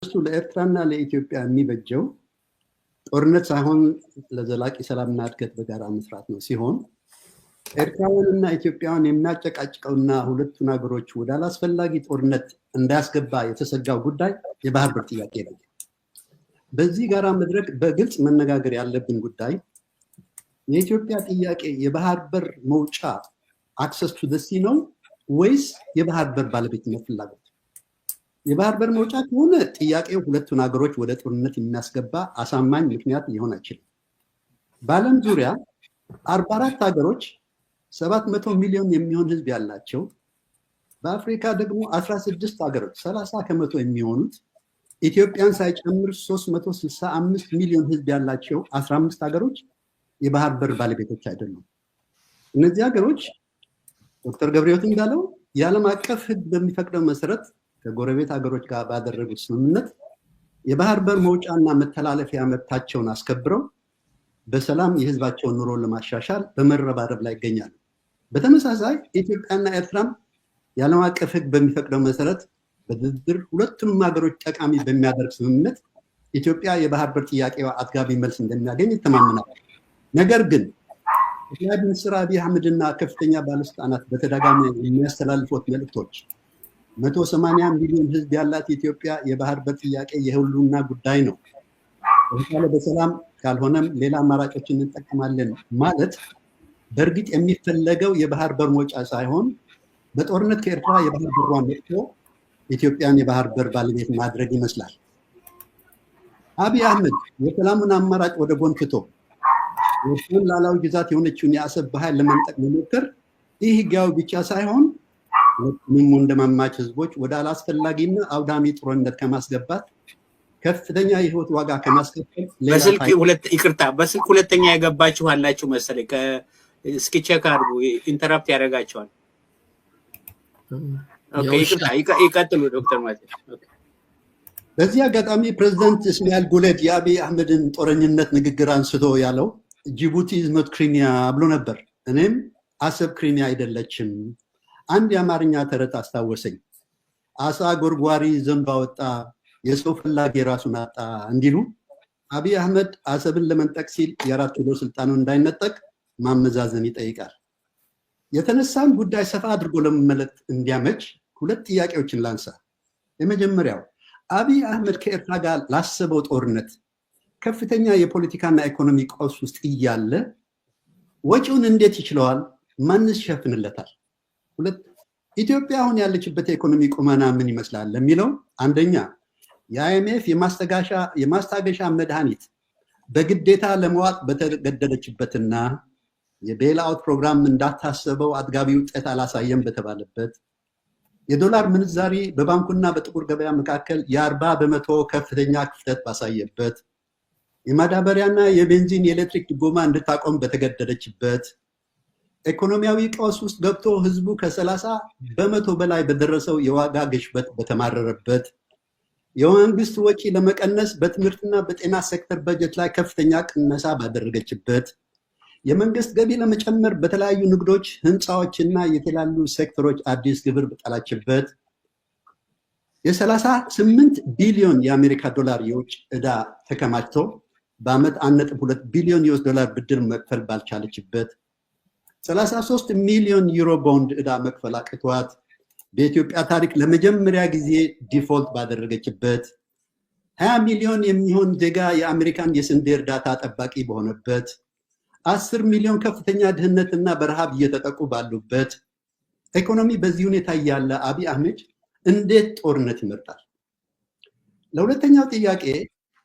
ለኤርትራና ለኢትዮጵያ የሚበጀው ጦርነት ሳይሆን ለዘላቂ ሰላምና እድገት በጋራ መስራት ነው ሲሆን፣ ኤርትራውያንና ኢትዮጵያውያን የሚያጨቃጭቀውና ሁለቱን ሀገሮች ወደ አላስፈላጊ ጦርነት እንዳያስገባ የተሰጋው ጉዳይ የባህር በር ጥያቄ ነው። በዚህ ጋራ መድረክ በግልጽ መነጋገር ያለብን ጉዳይ የኢትዮጵያ ጥያቄ የባህር በር መውጫ access to the sea ነው ወይስ የባህር በር ባለቤትነት ፍላጎት? የባህር በር መውጫ ከሆነ ጥያቄው ሁለቱን ሀገሮች ወደ ጦርነት የሚያስገባ አሳማኝ ምክንያት ሊሆን አይችልም። በዓለም ዙሪያ 44 ሀገሮች 700 ሚሊዮን የሚሆን ህዝብ ያላቸው፣ በአፍሪካ ደግሞ 16 ሀገሮች 30% የሚሆኑት፣ ኢትዮጵያን ሳይጨምር 365 ሚሊዮን ህዝብ ያላቸው 15 ሀገሮች የባህር በር ባለቤቶች አይደሉም። እነዚህ ሀገሮች ዶክተር ገብረሕይወት እንዳለው የዓለም አቀፍ ህግ በሚፈቅደው መሰረት ከጎረቤት ሀገሮች ጋር ባደረጉት ስምምነት የባህር በር መውጫና መተላለፊያ መብታቸውን አስከብረው በሰላም የህዝባቸውን ኑሮ ለማሻሻል በመረባረብ ላይ ይገኛሉ። በተመሳሳይ ኢትዮጵያና ኤርትራም የዓለም አቀፍ ህግ በሚፈቅደው መሰረት በድርድር ሁለቱንም ሀገሮች ጠቃሚ በሚያደርግ ስምምነት ኢትዮጵያ የባህር በር ጥያቄዋ አጥጋቢ መልስ እንደሚያገኝ ይተማመናል። ነገር ግን ጠቅላይ ሚኒስትር አብይ አህመድና ከፍተኛ ባለስልጣናት በተደጋጋሚ የሚያስተላልፉት መልእክቶች 180 ሚሊዮን ህዝብ ያላት ኢትዮጵያ የባህር በር ጥያቄ የህልውና ጉዳይ ነው፣ በተቻለ በሰላም ካልሆነም ሌላ አማራጮችን እንጠቀማለን ማለት በእርግጥ የሚፈለገው የባህር በር መውጫ ሳይሆን በጦርነት ከኤርትራ የባህር በሯን ነጥቆ ኢትዮጵያን የባህር በር ባለቤት ማድረግ ይመስላል። አብይ አህመድ የሰላሙን አማራጭ ወደ ጎን ትቶ የኤርትራን ሉዓላዊ ግዛት የሆነችውን የአሰብ በኃይል ለመንጠቅ መሞከር ኢ ህጋዊ ብቻ ሳይሆን ሁለቱንም ወንድማማች ህዝቦች ወደ አላስፈላጊና አውዳሚ ጦርነት ከማስገባት፣ ከፍተኛ የህይወት ዋጋ ከማስከፈል ሌላ በስልክ ሁለት፣ ይቅርታ፣ በስልክ ሁለተኛ የገባችሁ አላችሁ መሰለኝ። እስኪ check አድርጉ። Interrupt ያደርጋቸዋል። Okay፣ ይቅርታ፣ ይቀጥሉ ዶክተር ማቴዎስ። በዚህ አጋጣሚ ፕሬዚደንት እስማኤል ጉሌድ የአብይ አህመድን ጦረኝነት ንግግር አንስቶ ያለው "Djibouti is not Crimea" ብሎ ነበር። እኔም አሰብ ክሪሚያ አይደለችም። አንድ የአማርኛ ተረት አስታወሰኝ። አሳ ጎርጓሪ ዘንዶ አወጣ፣ የሰው ፈላጊ ራሱን አጣ እንዲሉ አብይ አህመድ አሰብን ለመንጠቅ ሲል የአራት ኪሎ ስልጣኑን እንዳይነጠቅ ማመዛዘን ይጠይቃል። የተነሳውን ጉዳይ ሰፋ አድርጎ ለመመለከት እንዲያመች ሁለት ጥያቄዎችን ላንሳ። የመጀመሪያው፣ አብይ አህመድ ከኤርትራ ጋር ላሰበው ጦርነት ከፍተኛ የፖለቲካና ኢኮኖሚ ቀውስ ውስጥ እያለ ወጪውን እንዴት ይችለዋል? ማንስ ይሸፍንለታል? ሁለት፣ ኢትዮጵያ አሁን ያለችበት የኢኮኖሚ ቁመና ምን ይመስላል ለሚለው፣ አንደኛ፣ የ IMF የማስታገሻ መድኃኒት በግዴታ ለመዋጥ በተገደደችበትና የ bailout ፕሮግራም እንዳታሰበው አጥጋቢ ውጤት አላሳየም በተባለበት፣ የዶላር ምንዛሪ በባንኩና በጥቁር ገበያ መካከል የ40% ከፍተኛ ክፍተት ባሳየበት፣ የማዳበሪያና የቤንዚን የኤሌክትሪክ ድጎማ እንድታቆም በተገደደችበት፣ ኢኮኖሚያዊ ቀውስ ውስጥ ገብቶ ህዝቡ ከ30% በላይ በደረሰው የዋጋ ግሽበት በተማረረበት፣ የመንግስት ወጪ ለመቀነስ በትምህርትና በጤና ሴክተር በጀት ላይ ከፍተኛ ቅነሳ ባደረገችበት፣ የመንግስት ገቢ ለመጨመር በተለያዩ ንግዶች፣ ህንፃዎች እና የተለያዩ ሴክተሮች አዲስ ግብር በጣለችበት፣ የ38 ቢሊዮን የአሜሪካ ዶላር የውጭ ዕዳ ተከማችቶ በአመት 1.2 ቢሊዮን US ዶላር ብድር መክፈል ባልቻለችበት፣ 33 ሚሊዮን ዩሮ ቦንድ ዕዳ መክፈል አቅቷት በኢትዮጵያ ታሪክ ለመጀመሪያ ጊዜ default ባደረገችበት፣ 20 ሚሊዮን የሚሆን ዜጋ የአሜሪካን የስንዴ እርዳታ ጠባቂ በሆነበት፣ 10 ሚሊዮን ከፍተኛ ድህነትና በረሃብ እየተጠቁ ባሉበት፣ ኢኮኖሚ በዚህ ሁኔታ እያለ አብይ አህመድ እንዴት ጦርነት ይመርጣል? ለሁለተኛው ጥያቄ፣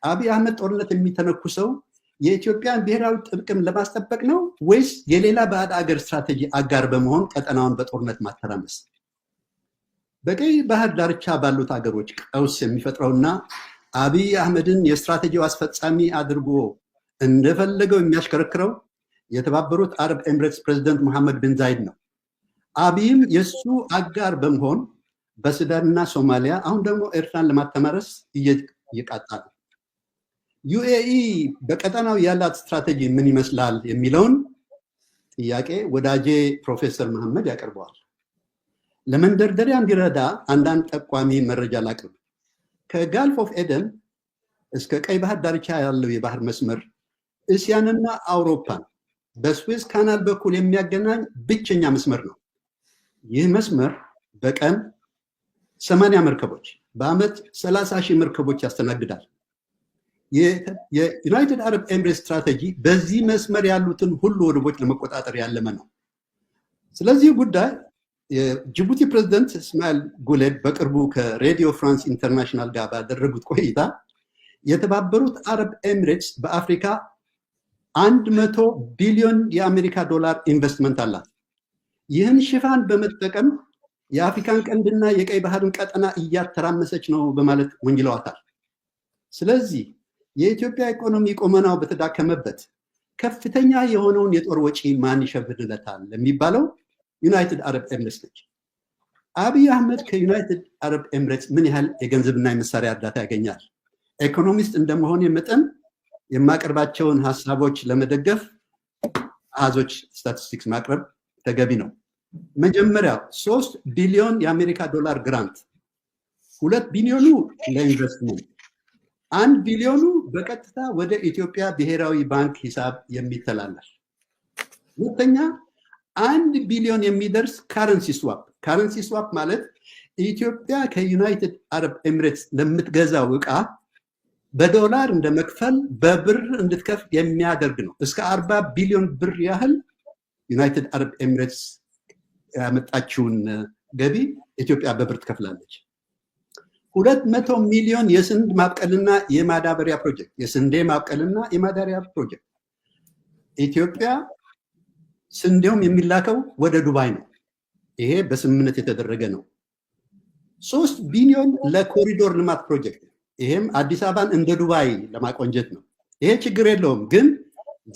አብይ አህመድ ጦርነት የሚተነኩሰው የኢትዮጵያን ብሔራዊ ጥቅም ለማስጠበቅ ነው ወይስ የሌላ ባዕድ አገር ስትራቴጂ አጋር በመሆን ቀጠናውን በጦርነት ማተራመስ? በቀይ ባህር ዳርቻ ባሉት ሀገሮች ቀውስ የሚፈጥረውና አብይ አህመድን የስትራቴጂው አስፈጻሚ አድርጎ እንደፈለገው የሚያሽከረክረው የተባበሩት አረብ ኤምሬትስ ፕሬዚደንት መሐመድ ቢን ዛይድ ነው። አብይም የእሱ አጋር በመሆን በሱዳንና ሶማሊያ፣ አሁን ደግሞ ኤርትራን ለማተራመስ እየቃጣ ነው። UAE በቀጠናው ያላት ስትራቴጂ ምን ይመስላል የሚለውን ጥያቄ ወዳጄ ፕሮፌሰር መሐመድ ያቀርበዋል። ለመንደርደሪያ እንዲረዳ አንዳንድ ጠቋሚ መረጃ ላቅርብ። ከ Gulf of Aden እስከ ቀይ ባህር ዳርቻ ያለው የባህር መስመር እስያንና አውሮፓን በ Suez Canal በኩል የሚያገናኝ ብቸኛ መስመር ነው። ይህ መስመር በቀን 80 መርከቦች፣ በአመት 30 ሺህ መርከቦች ያስተናግዳል። የዩናይትድ አረብ ኤምሬትስ ስትራቴጂ በዚህ መስመር ያሉትን ሁሉ ወደቦች ለመቆጣጠር ያለመ ነው። ስለዚህ ጉዳይ የጅቡቲ ፕሬዝደንት እስማኤል ጉሌድ በቅርቡ ከሬዲዮ ፍራንስ ኢንተርናሽናል ጋር ባደረጉት ቆይታ የተባበሩት አረብ ኤሚሬትስ በአፍሪካ 100 ቢሊዮን የአሜሪካ ዶላር ኢንቨስትመንት አላት። ይህን ሽፋን በመጠቀም የአፍሪካን ቀንድና የቀይ ባህርን ቀጠና እያተራመሰች ነው በማለት ወንጅለዋታል። ስለዚህ የኢትዮጵያ ኢኮኖሚ ቁመናው በተዳከመበት ከፍተኛ የሆነውን የጦር ወጪ ማን ይሸፍንለታል የሚባለው ዩናይትድ አረብ ኤምሬትስ ነች። አብይ አህመድ ከዩናይትድ አረብ ኤምሬትስ ምን ያህል የገንዘብና የመሳሪያ እርዳታ ያገኛል? ኢኮኖሚስት እንደመሆኔ መጠን የማቀርባቸውን ሀሳቦች ለመደገፍ አሃዞች፣ ስታቲስቲክስ ማቅረብ ተገቢ ነው። መጀመሪያ 3 ቢሊዮን የአሜሪካ ዶላር grant፣ 2 ቢሊዮኑ ለኢንቨስትመንት፣ 1 ቢሊዮኑ በቀጥታ ወደ ኢትዮጵያ ብሔራዊ ባንክ ሂሳብ የሚተላለፍ። ሁለተኛ 1 ቢሊዮን የሚደርስ currency swap። Currency swap ማለት ኢትዮጵያ ከዩናይትድ አረብ ኤሚሬትስ ለምትገዛው እቃ በዶላር እንደመክፈል በብር እንድትከፍል የሚያደርግ ነው። እስከ 40 ቢሊዮን ብር ያህል ዩናይትድ አረብ ኤሚሬትስ ያመጣችውን ገቢ ኢትዮጵያ በብር ትከፍላለች። 200 ሚሊዮን የስንዴ ማብቀልና የማዳበሪያ ፕሮጀክት፣ የስንዴ ማብቀልና የማዳበሪያ ፕሮጀክት። ኢትዮጵያ ስንዴውም የሚላከው ወደ ዱባይ ነው። ይሄ በስምምነት የተደረገ ነው። 3 ቢሊዮን ለኮሪዶር ልማት ፕሮጀክት፣ ይሄም አዲስ አበባን እንደ ዱባይ ለማቆንጀት ነው። ይሄ ችግር የለውም። ግን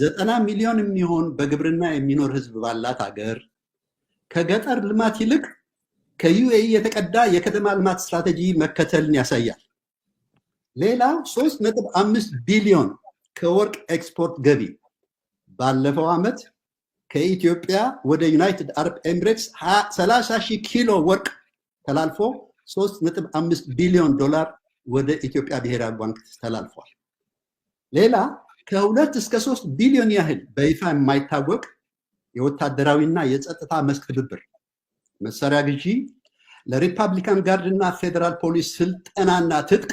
90 ሚሊዮን የሚሆን በግብርና የሚኖር ህዝብ ባላት ሀገር ከገጠር ልማት ይልቅ ከ UAE የተቀዳ የከተማ ልማት ስትራቴጂ መከተልን ያሳያል። ሌላ 3.5 ቢሊዮን ከወርቅ ኤክስፖርት ገቢ። ባለፈው ዓመት ከኢትዮጵያ ወደ ዩናይትድ አረብ ኤሚሬትስ 30 ሺህ ኪሎ ወርቅ ተላልፎ 3.5 ቢሊዮን ዶላር ወደ ኢትዮጵያ ብሔራዊ ባንክ ተላልፏል። ሌላ ከ2 እስከ 3 ቢሊዮን ያህል በይፋ የማይታወቅ የወታደራዊና የጸጥታ መስክ ትብብር፣ መሳሪያ ግዢ፣ ለ Republican Guard እና ፌዴራል ፖሊስ ስልጠናና ትጥቅ፣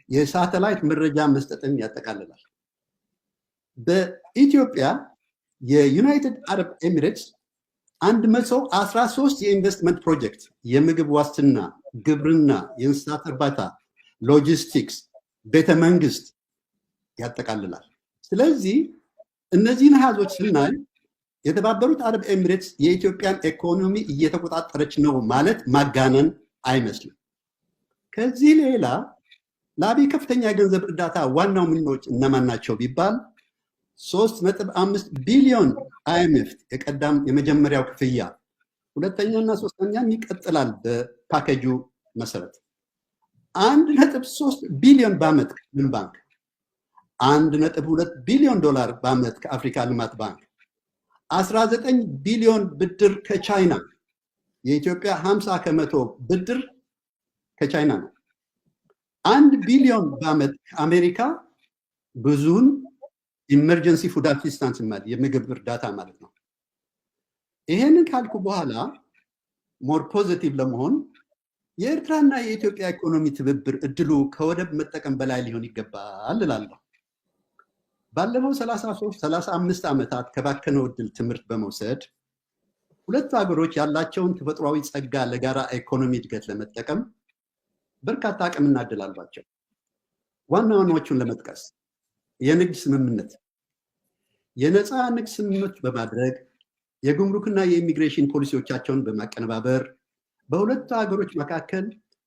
የሳተላይት መረጃ መስጠትን ያጠቃልላል። በኢትዮጵያ የዩናይትድ አረብ ኤሚሬትስ 113 የኢንቨስትመንት ፕሮጀክት የምግብ ዋስትና፣ ግብርና፣ የእንስሳት እርባታ፣ ሎጂስቲክስ፣ ቤተ መንግስት ያጠቃልላል። ስለዚህ እነዚህን አሃዞች ስናይ የተባበሩት አረብ ኤሚሬትስ የኢትዮጵያን ኢኮኖሚ እየተቆጣጠረች ነው ማለት ማጋነን አይመስልም። ከዚህ ሌላ ለአብይ ከፍተኛ የገንዘብ እርዳታ ዋናው ምንጮች እነማን ናቸው ቢባል 3.5 ቢሊዮን IMF የቀዳም የመጀመሪያው ክፍያ፣ ሁለተኛና ሶስተኛም ይቀጥላል በፓኬጁ መሰረት፣ 1.3 ቢሊዮን በዓመት ከዓለም ባንክ፣ 1.2 ቢሊዮን ዶላር በዓመት ከአፍሪካ ልማት ባንክ፣ 19 ቢሊዮን ብድር ከቻይና፣ የኢትዮጵያ 50% ብድር ከቻይና ነው። 1 ቢሊዮን በዓመት ከአሜሪካ፣ ብዙውን emergency food assistance ማለት የምግብ እርዳታ ማለት ነው። ይሄንን ካልኩ በኋላ more positive ለመሆን የኤርትራና የኢትዮጵያ ኢኮኖሚ ትብብር እድሉ ከወደብ መጠቀም በላይ ሊሆን ይገባል እላለሁ። ባለፈው 33 35 ዓመታት ከባከነው እድል ትምህርት በመውሰድ ሁለቱ ሀገሮች ያላቸውን ተፈጥሯዊ ጸጋ ለጋራ ኢኮኖሚ እድገት ለመጠቀም በርካታ አቅምና እድል አሏቸው። ዋና ዋናዎቹን ለመጥቀስ የንግድ ስምምነት፣ የነፃ ንግድ ስምምነት በማድረግ፣ የጉምሩክና የኢሚግሬሽን ፖሊሲዎቻቸውን በማቀነባበር በሁለቱ ሀገሮች መካከል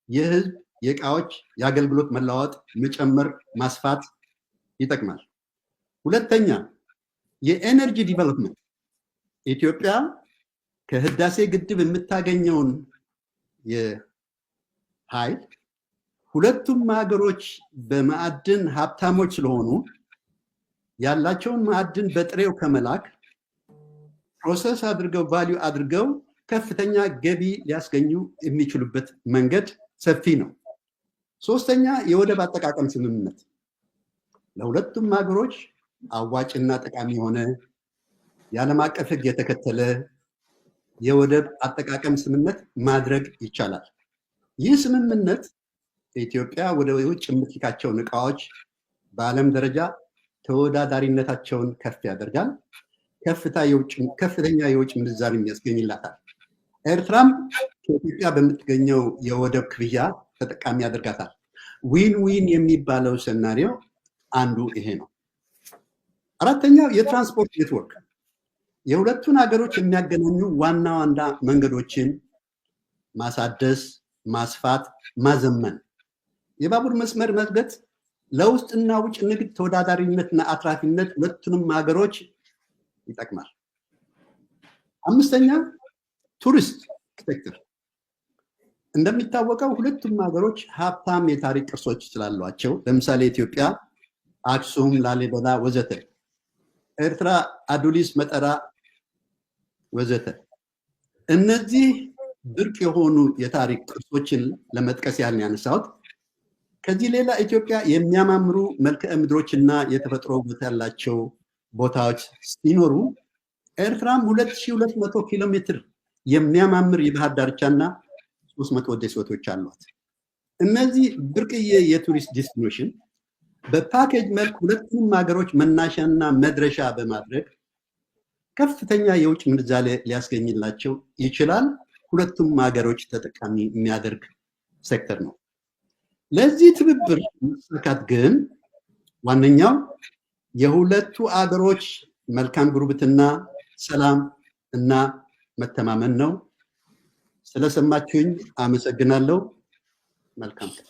የህዝብ፣ የእቃዎች፣ የአገልግሎት መለዋወጥ መጨመር፣ ማስፋት ይጠቅማል። ሁለተኛ የ energy development፣ ኢትዮጵያ ከህዳሴ ግድብ የምታገኘውን የኃይል ሁለቱም ሀገሮች በማዕድን ሀብታሞች ስለሆኑ ያላቸውን ማዕድን በጥሬው ከመላክ process አድርገው value አድርገው ከፍተኛ ገቢ ሊያስገኙ የሚችሉበት መንገድ ሰፊ ነው። ሶስተኛ፣ የወደብ አጠቃቀም ስምምነት ለሁለቱም ሀገሮች አዋጭና ጠቃሚ የሆነ፣ የዓለም አቀፍ ሕግ የተከተለ የወደብ አጠቃቀም ስምምነት ማድረግ ይቻላል። ይህ ስምምነት ኢትዮጵያ ወደ ውጭ የምትልካቸውን እቃዎች በዓለም ደረጃ ተወዳዳሪነታቸውን ከፍ ያደርጋል። ከፍተኛ የውጭ ምንዛሪ ያስገኝላታል። ኤርትራም ከኢትዮጵያ በምታገኘው የወደብ ክፍያ ተጠቃሚ ያደርጋታል። Win win የሚባለው scenario አንዱ ይሄ ነው። አራተኛው የትራንስፖርት ኔትወርክ፣ የሁለቱን ሀገሮች የሚያገናኙ ዋና ዋና መንገዶችን ማሳደስ፣ ማስፋት፣ ማዘመን፣ የባቡር መስመር መዝርጋት ለውስጥና ውጭ ንግድ ተወዳዳሪነትና አትራፊነት ሁለቱንም ሀገሮች ይጠቅማል። አምስተኛ፣ tourist sector። እንደሚታወቀው ሁለቱም ሀገሮች ሀብታም የታሪክ ቅርሶች ስላሏቸው፣ ለምሳሌ ኢትዮጵያ አክሱም፣ ላሊበላ ወዘተ፣ ኤርትራ አዱሊስ፣ መጠራ ወዘተ። እነዚህ ብርቅ የሆኑ የታሪክ ቅርሶችን ለመጥቀስ ያህል ያነሳሁት። ከዚህ ሌላ ኢትዮጵያ የሚያማምሩ መልክዓ ምድሮችና የተፈጥሮ ውበት ያላቸው ቦታዎች ሲኖሩ፣ ኤርትራም 2200 ኪሎ ሜትር የሚያማምር የባህር ዳርቻና 300 ደሴቶች አሏት። እነዚህ ብርቅዬ የ tourist destination በ package መልክ ሁለቱንም ሀገሮች መናሻና መድረሻ በማድረግ ከፍተኛ የውጭ ምንዛሌ ሊያስገኝላቸው ይችላል። ሁለቱም ሀገሮች ተጠቃሚ የሚያደርግ ሴክተር ነው። ለዚህ ትብብር መሳካት ግን ዋነኛው የሁለቱ አገሮች መልካም ጉርብትና፣ ሰላም እና መተማመን ነው። ስለሰማችሁኝ አመሰግናለሁ። መልካም ቀን።